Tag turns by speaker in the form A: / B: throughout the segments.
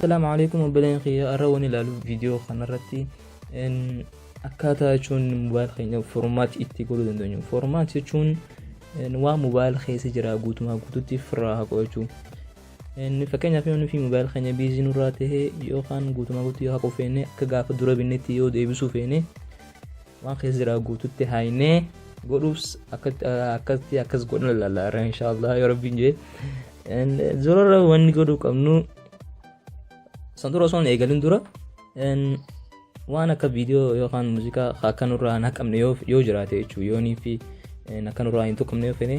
A: Assalaamu alaikum obboleen kiyya, har'a waan ilaalu viidiyoo kanarratti akkaataa jechuun mobaayil keenya formaat itti godhuu dandeenyu. Formaat jechuun waan mobaayil keessa jira guutumaa guututti firraa haqu jechuudha. Fakkeenyaaf yoo nufi mobaayil keenya biizii nurraa ta'e yookaan guutumaa guututti yoo haquu feene, akka gaafa dura binnetti yoo deebisuu feene, waan keessa jira guututti haynee godhuuf akkatti akkas godhan ilaalla irra inshaallah yoo rabbiin jee. Durarra wanni godhuu qabnu, san dura osoo hin eegalin dura, waan akka viidiyoo yookaan muuziqaa akka nurraa hin haqamne yoo jiraate jechuudha, yoonii fi akka nurraa hin tuqamne yoo fene,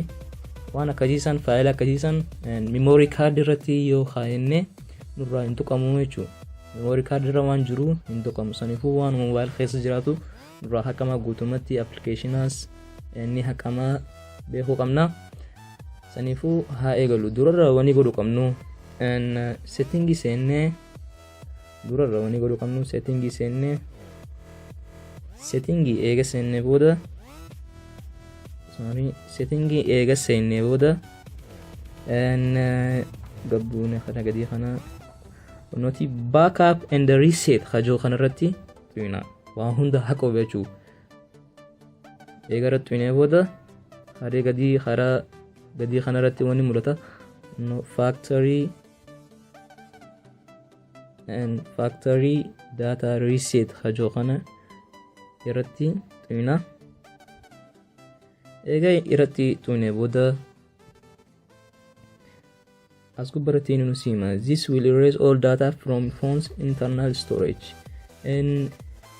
A: waan akkasiisan faayila akkasiisan memory card irratti yoo kaayenne nurraa hin tuqamu jechuudha. Memory card irra waan jiru hin tuqamu. Saniifuu waan moobaayil keessa jiraatu nurraa haqama guutumatti, appilikeeshinaas ni haqama beekuu qabna. Saniifuu haa eegalu. Durarra wanni godhu qabnu settingii seennee, durarra wanni godhu qabnu settingii seennee, settingii eega seennee booda, sorry, settingii eega seennee booda gabbuune kana gadii kana noti backup and reset kajoo kanarratti tuyna, waa hunda haqu jechuu. Eega irratti tuynee booda haree gadii karaa gadii kanarratti wanni mul'ata no factory and factory data reset kajoo kana irratti tuyna. Eega irratti tuyne booda as gubbaratti nu sima, "This will erase all data from phone's internal storage." And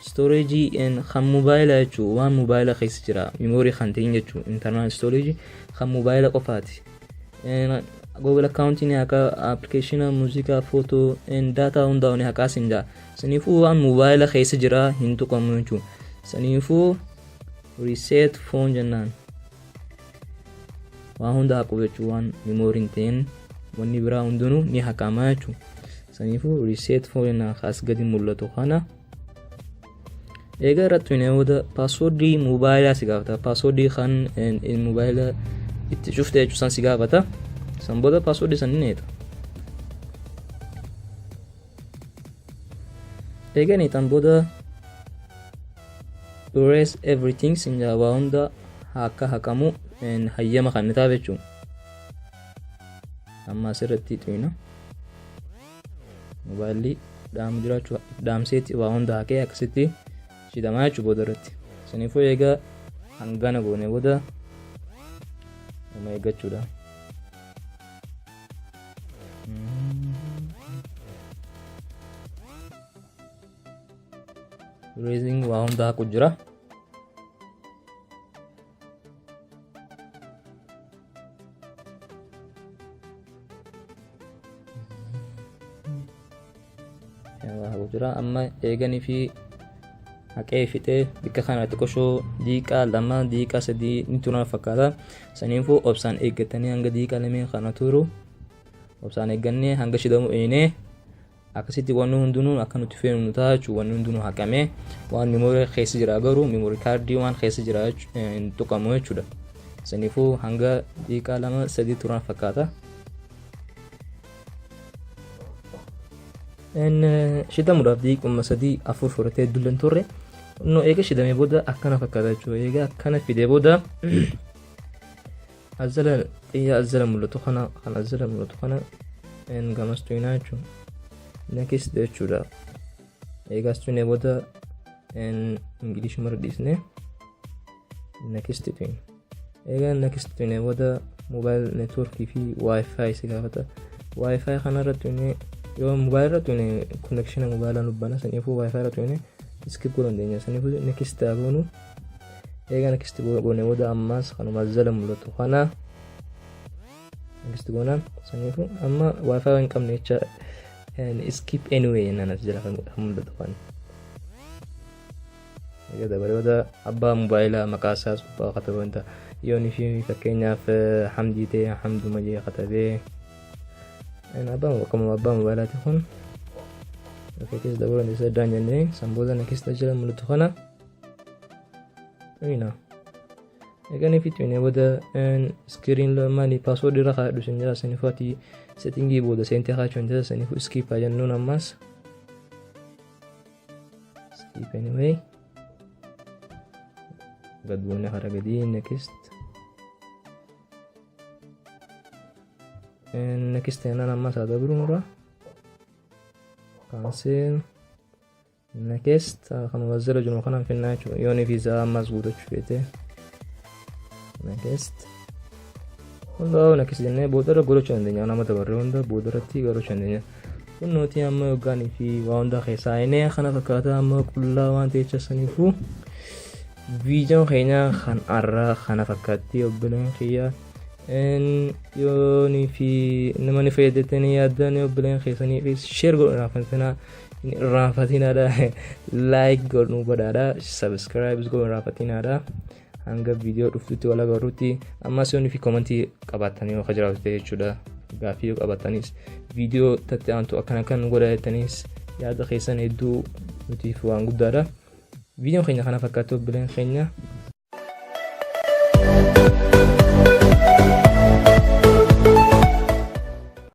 A: storage and kan mobaayila jechuu, waan mobaayila keessa jira, memory kan ta'in jechuu, internal storage kan mobaayila qofaati. Google account ni haqa, application, muuziqaa, photo and data hundaa ni haqaa sin jaa. Saniifuu waan mobaayila keessa jira hin tuqamu jechuu. Saniifuu reset phone jennaan waa hunda haqu jechuu, waan memory hin ta'in wanni biraa hundinuu ni haqama jechuu. Saniifuu reset phone jennaan as gadi mul'atu kana. Egaa irratti tuqnee booda paaswoordii moobaayilaa si gaafata. Paaswoordii kan moobaayila itti cufte jechuu san si gaafata. San booda paaswoordii san ni neeta. Egaa neetan booda erase everything sin jaa, waa hunda akka haqamu hayyama kan taaf jechuudha. Amma asirratti tuqna. Moobaayilli dhaamu jiraachuu dhaamseetti waa hunda haqee akkasitti shidamaa jechuu booda irratti. Saniifuu eegaa hangana goone booda uma eeggachuudha. Erasing waa hunda haqu jira. Waa haqu jira. Amma eeganii fi haqee fixee bikka kana xiqqoshoo diiqaa 2, diiqaa 3 ni turan fakkaata. Saniifuu obsaan eeggatanii hanga diiqaa lameen kana turu obsaan eeggannee hanga shidamu eenee akkasitti wanni hundinuu akka nuti feenu nu ta'a jechuudha. Wanni hundinuu haqamee waan memory keessa jira, garuu memory kaardii waan keessa jira hin tuqamu jechuudha. Saniifuu hanga diiqaa 2, 3 turan fakkaata. Shidamuudhaaf diiquma 3, 4 fudhatee dullan turre. No, eega shidamee booda akkana fakkaata jechuudha. Eega akkana fidee booda azala xiyya azala mul'atu kana, kan azala mul'atu kana gamas tuqnaa jechuudha. Next jechuudha. Eegaas tuqnee booda Ingilishuma mara dhiisnee next tuqna. Egaa next tuqnee booda mobile networkii fi wifi si gaafata. Wifi kanarra tuqnee, yoo mobile irra tuqne connection mobaayilaa nu bana. Saniifuu wifi irra tuqnee skip godhuu dandeenya. Saniifuu next haa goonu. Egaa next goone booda ammas kanuma jala mul'atu kana next goona. Saniifuu amma wifi hin qabne jecha skip anyway jennaan as jala kan mul'atu kana. Egaa dabalee booda abbaa mobaayilaa maqaa isaas gubbaa katabuu wanta yoon fi fakkeenyaaf Hamdii ta'e Hamduma jee katabee abbaa akkuma abbaa moobaayilaati kun keessa dabaluu dandeessa daan jennee san booda next jala mul'atu kana xumina. Eeganii fi xumuree booda screen maali password irra kaa'adhu isin jira. Saniifuu ati settingii booda seentee kaa'achuu hin jira. Saniifuu skip haa jennuun, ammas skip anyway. Gad buunee karaa gadii next next jennaan, ammas haa dabru nurra. Cancel, next, kan wazira jiru kanaan finnaa jechuudha. Yoon fi isaa ammas guutachuu feete next, hunda next jennee boodarra godhachuu dandeenya. Nama dabarree hunda boodarratti godhachuu dandeenya. Kun nuti amma yookaan fi waa hunda keessaa inni kana fakkaata. Amma qullaa waan ta'eef, saniifuu viidiyoon keenya kan har'aa kana fakkaatti. Obboleen kiyya, yoonii fi nama ni fayyadattanii yaaddan, obboleen keessaniifis share godhu irraanfatinaa, hin irraanfatinaadha. Like godhuu godhaadha, subscribe godhuu irraanfatinaadha. Hanga viidiyoo dhuftutti wal agarruutti, ammas yoonii fi commentii qabaatanii yoo jiraatu ta'e jechuudha, gaaffii yoo qabaatanis, viidiyoo tatti aantu akkana kan godha jettaniis, yaada keessan hedduu nutiif waan guddaadha. Viidiyoon keenya kana fakkaatti, obboleen keenya.